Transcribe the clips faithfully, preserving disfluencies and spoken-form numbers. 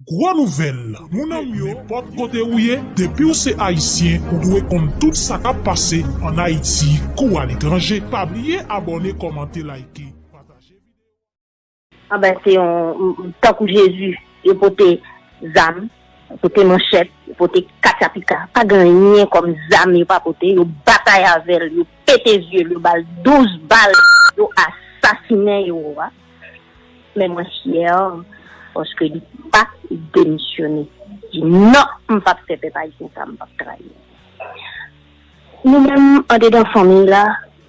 Gwo nouvèl, mon nanm yo, nenpòt kote ou ye, depi w se Ayisyen, ou dwe konn tout sa k ap pase ann Ayiti kou aletranje. Pa bliye abòne, kòmante, like, pataje videyo a. Anben, se yon, tankou Jezi, yo pote zam, yo pote manchèt, yo pote katapika. Pa gen anyen kòm zam yo pa pote, yo batay avè l, yo pete zye l, yo ba l douz bal, yo asasinen ewo a. Men mwen fyè, paske li pa demisyone. Di non, m p ap fè pèp ayisyen sa, m p ap trayi. Nou menm, andedan fanmi la,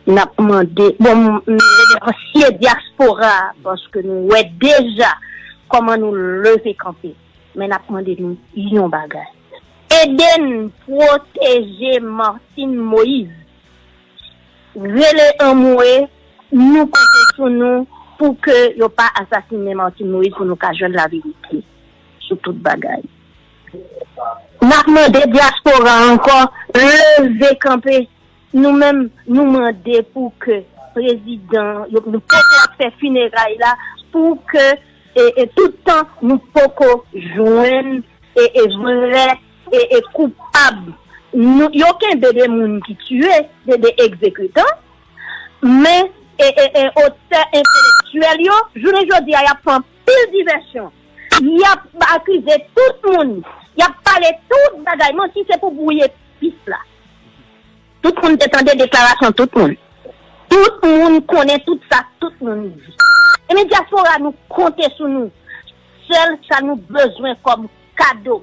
n ap mande, bon, m, m remèsye dyaspora a, paske nou wè deja kòman nou leve kanpe. Men n ap mande nou yon bagay. Ede n pwoteje Martine Moïse. Rele anmwe, nou konte sou nou pou ke yo pa asasinen Martine Moïse, pou nou ka jwenn laverite sou tout bagay. N ap mande dyaspora ankò, leve kanpe. Nou menm, nou mande pou ke prezidan, yo, nou poko ap fè fineray la, pou ke, e, e tout tan nou poko jwenn, e, e vrè, e, e koupab. Nou, yo kenbe de moun ki tiye, de, de egzekitan, men, e, e, e otè entelektyèl yo, jounen jodi a, y ap fè anpil divèsyon. Y ap akize tout moun. Y ap pale tout bagay. Manti se pou bwouye pis la. Tout moun te tande deklarasyon tout moun. Tout moun konnen tout sa tout moun di. Ebyen, dyaspora, nou konte sou nou. Sèl sa nou bezwen kòm kado,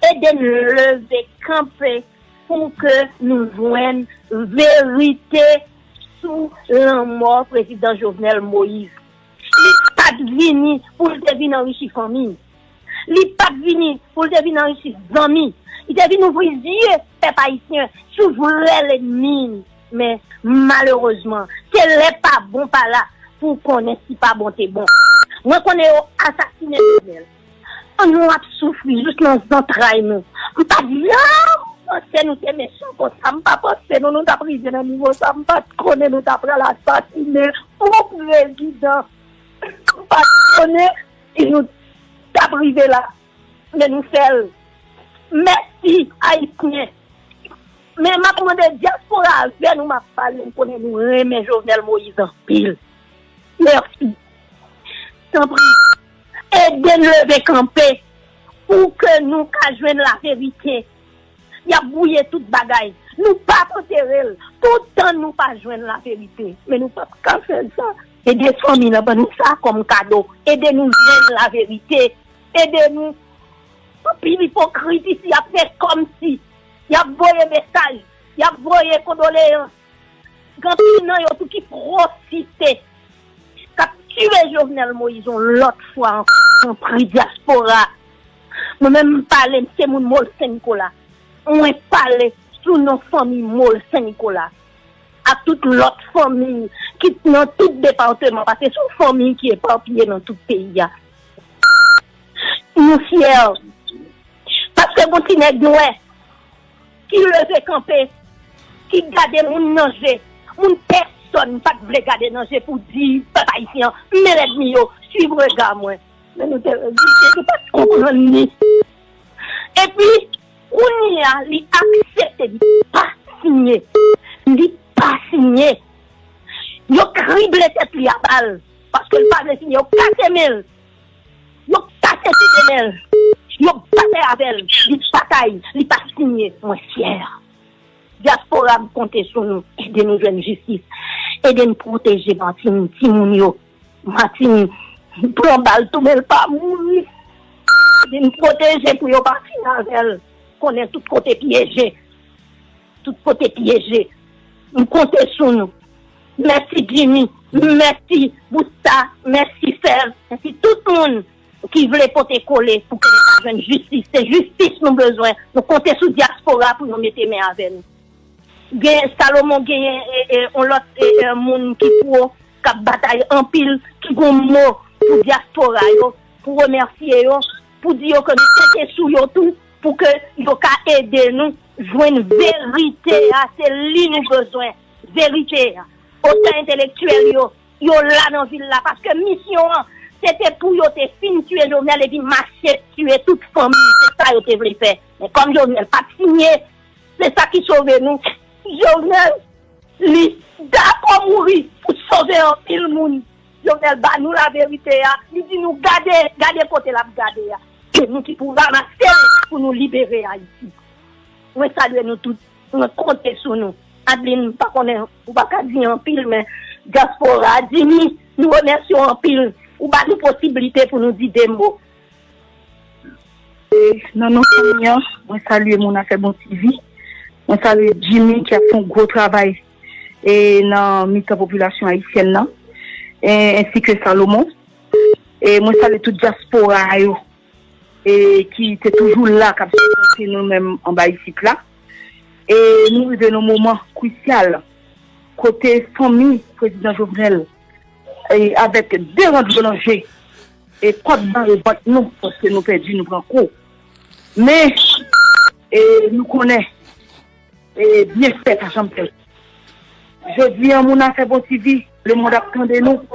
ede n leve kanpe pou ke nou jwenn verite sou lanmò prezidan Jovenel Moïse. Li pa t vini pou l te vin anrichi fanmi l. Li pa t vini pou l te vin anrichi zanmi l. Li te vin ouvri zye pèp ayisyen sou vrè lènmi l. Men, malerezman, se lè pa bon pa la pou w konnen si pa bon te bon. Mwen konnen yo asasinen Jovenel. Nou ap soufri jis nan zantray nou. M pa t janm panse nou te mechan konsa. M pa panse nou, nou t ap rive nan nivo sa. M pa t konnen nou t ap pral asasinen yon prezidan. M pa t konnen si nou t ap rive la. Men nou fè l. Mèsi, Ayisyen. Men m ap mande dyaspora avè nou m ap pale, m konnen nou renmen Jovenel Moïse anpil. Mèsi. Tanpri, ede n leve kanpe pou ke nou ka jwenn laverite. Y ap bwouye tout bagay. Nou p ap antere l toutan nou pa jwenn laverite. Men nou p ap ka fè sa. Ede fanmi nan ban nou sa kòm kado. Ede nou jwenn laverite. Ede nou. Anpil ipokrit isi ap fè kòmsi y ap voye mesaj, y ap voye kondoleyans. Gen anpil nan yo tou ki pwofite, k ap tiye Jovenel Moïse yon lòt fwa ankò. Tanpri, dyaspora. Mwen menm, m pale, m se moun Mòl Sen Nikola. Mwen pale sou non fanmi Mòl Sen Nikola ak tout lòt fanmi ki nan tout depatman, paske se yon fanmi ki epapiye nan tout peyi a. Nou fyè, paske gon ti nèg nwè ki leve kanpe, ki gade moun nan je, moun pèsòn pa t vle gade nan je pou di pèp ayisyen an, men lènmi yo, swiv rega mwen. Men nou te reziste, nou pa t konprann li. Epi, kounye a, li aksepte, li pa siyen. Li pa siyen. Yo krible tèt li a bal, paske l pa vle siyen. Yo kase men l. Yo kase ti de men l. Yo batay avè l. Li batay. Li pa siyen. Mwen fyè. Dyaspora, m konte sou nou. Ede nou jwenn jistis. Ede n pwoteje Martine, timoun yo. Martine pran bal tou, men l pa mouri. Ede n pwoteje pou yo pa fin avè l. Konnen tout kote pyeje. Tout kote pyeje. M konte sou nou. Mèsi Jimmy, mèsi Busta, mèsi Fèv, mèsi tout moun ki vle pote kole pou ke nou ka jwenn jistis. Se jistis nou bezwen. Nou konte sou dyaspora pou yo mete men avè nou. Gen Salomon, genyen e, e, on lòt e, e, moun ki pwo, k ap batay anpil, ki gon mo pou dyaspora yo, pou remèsye yo, pou di yo ke nou konte sou yo tou, pou ke yo ka ede nou jwenn verite a. Se li nou bezwen, verite a. Otè entelektyèl yo, yo la nan vil la, paske misyon an, se te pou yo te fin tiye Jovenel epi mache tiye tout fanmi, se sa yo te vle fè. Men kòm Jovenel pa t sinye, se sa ki sove nou. Jovenel, li dakò mouri pou sove anpil moun. Jovenel ba nou laverite a, li di nou gade, gade kote l ap gade a. Se nou ki pou ranmase l pou nou libere Ayiti. Mwen salye nou tout. Mwen konte sou nou. Adeline, m pa konnen, ou pa ka di anpil, men dyaspora, Jimmy, nou remèsye w anpil. Ou ba nou posiblite pou nou di de mo. E, nan non fanmi an, mwen salye moun afè Bon T V. Mwen salye Jimmy ki ap fè yon gwo travay e nan mitan popilasyon ayisyèn nan, e, ensi ke Salomon. E mwen salye tout dyaspora yo e ki te toujou la k ap sipòte nou menm anba isit la. E nou rive nan moman krisyal kote fanmi prezidan Jovenel e avèk de rant boulanje e kòd nan revant nou paske nou pèdi, nou pran kou. Men e nou konnen e byenfè pa janm fèt. Jodi a, moun afè Bon T V, lemonn ap tande nou.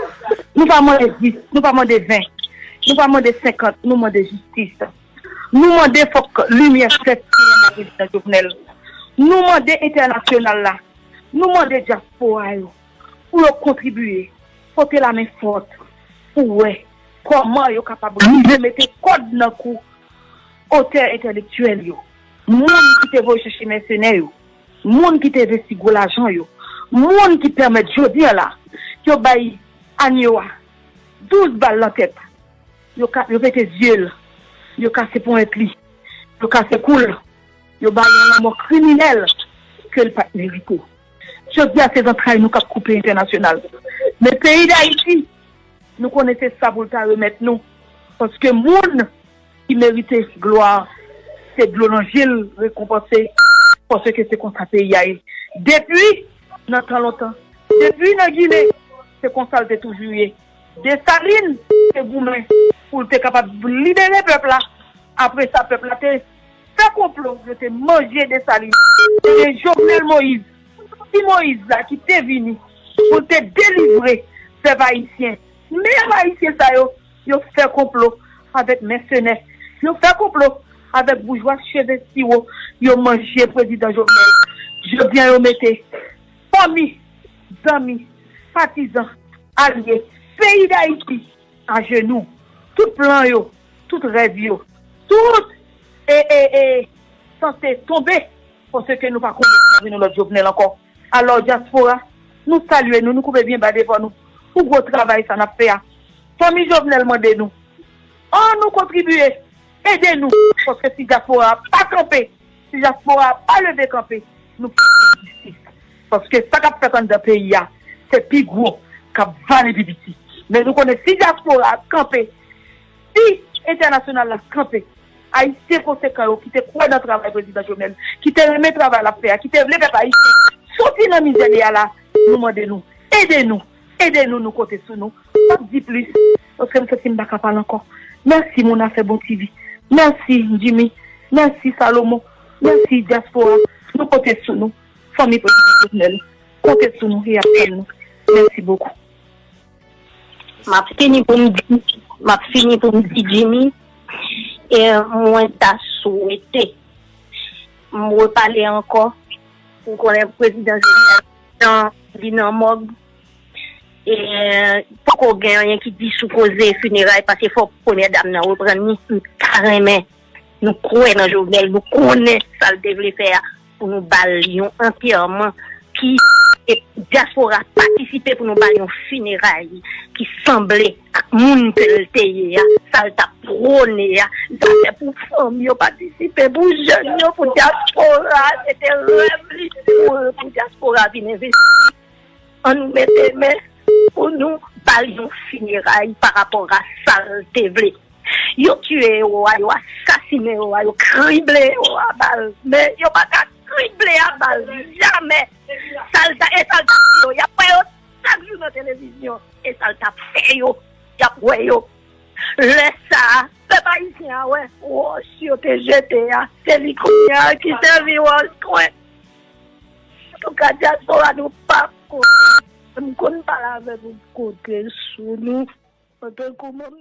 Nou pa mande dis, nou pa mande ven, nou pa mande senkant, nou mande jistis. Nou mande fòk limyè fèt sou lanmò prezidan Jovenel. Nou mande entènasyonal la, nou mande dyaspora yo pou yo kontribiye, pote lamen fòt pou wè kòman yo kapab rive mete kòd nan kou otè entèlektyèl yo, moun ki te voye chèche mèsenè yo, moun ki te envesti gwo lajan yo, moun ki pèmèt jodi a la yo bay Agneau a douz bal nan tèt, yo ka, yo pete zye l, yo kase ponyèt li, yo kase kou l, yo ba l yon lanmò kriminèl ke l pa t merite. Jodi a se zantray nou k ap koupe entènasyonal. Men peyi Dayiti, nou konnen se sa pou l ta remèt nou. Paske moun ki merite glwa, se dlo nan je l rekonpanse, paske se konsa peyi a ye. Depi nan tan lontan, depi nan Ginen, se konsa l te toujou ye. Desalin te goumen pou l te kapab libere pèp la. Apre sa, pèp la te fè konplo, yo te manje Desalin. Se te Jovenel Moïse, ti Moïse la ki te vini pou l te delivre pèp ayisyen. Men ayisyen sa yo, yo fè konplo avèk mèsenè. Yo fè konplo avèk boujwa cheve siwo. Yo manje prezidan Jovenel. Jodi a, yo mete fanmi, zanmi, patizan, alye, peyi Dayiti ajenou. Tout plan yo, tout rèv yo, tout e, e, e, sanse tonbe, paske nou pa konnen si n ap jwenn yon lòt Jovenel ankò. Alò, dyaspora, nou salye nou, nou koupe byen ba devan nou pou gwo travay sa n ap fè a. Fanmi Jovenel mande nou, ann nou kontribiye, ede nou, paske si dyaspora a pa kanpe, si dyaspora a pa leve kanpe, nou p ap jwenn jistis. Paske sa k ap fèt anndan peyi a, se pi gwo k ap vale pi piti. Men nou konnen si dyaspora a kanpe, si entènasyonal la kanpe, Ayisyen konsekan yo ki te kwè nan travay prezidan Jovenel, ki te renmen travay l ap fè a, ki te vle pèp ayisyen soti nan mizè li a la, nou mande nou, ede nou, ede nou, nou konte sou nou. M p ap di plis, paske m santi m pa ka pale ankò. Mèsi moun afè Bon T V. Mèsi Jimmy. Mèsi Salomon. Mèsi dyaspora. Nou konte sou nou. Fanmi prezidan Jovenel, konte sou nou e ap tann nou. Mèsi bokou. M ap fini pou m di, m ap fini pou m di Jimmy, e mwen ta swete m repale ankò. Ou konnen prezidan Jovenel nan, li nan mòg. E poko gen anyen ki di sou koze fineray, paske fò premyè dam nan reprann li. M ta renmen, nou kwè nan Jovenel, nou konnen sa l te vle fè a, pou nou ba l yon antèman ki, e, dyaspora patisipe pou nou ba l yon fineray ki sanble ak moun ke l te ye a, sa l t ap pwone a. Sa se pou fanm yo patisipe, pou jèn yo, pou dyaspora. Se te rèv li pou, pou dyaspora vin envesti. Ann nou mete men pou nou ba l yon fineray pa rapò a sa l te vle. Yo tiye ewo a, yo asasinen ewo a, yo krible ewo a bal. Men yo pa ka krible a bal jamè. Sa l ta, e sa l t ap di yo, y ap wè yo chak jou nan televizyon. E sa l t ap fè yo, y ap wè yo. Lè sa a, pèp ayisyen a wè wòch yo te jete a, se li kounye a ki sèvi wòch kwen. Antouka, dyaspora nou p ap kontan. M konn pale avè nou, m konte sou nou. Antanke manm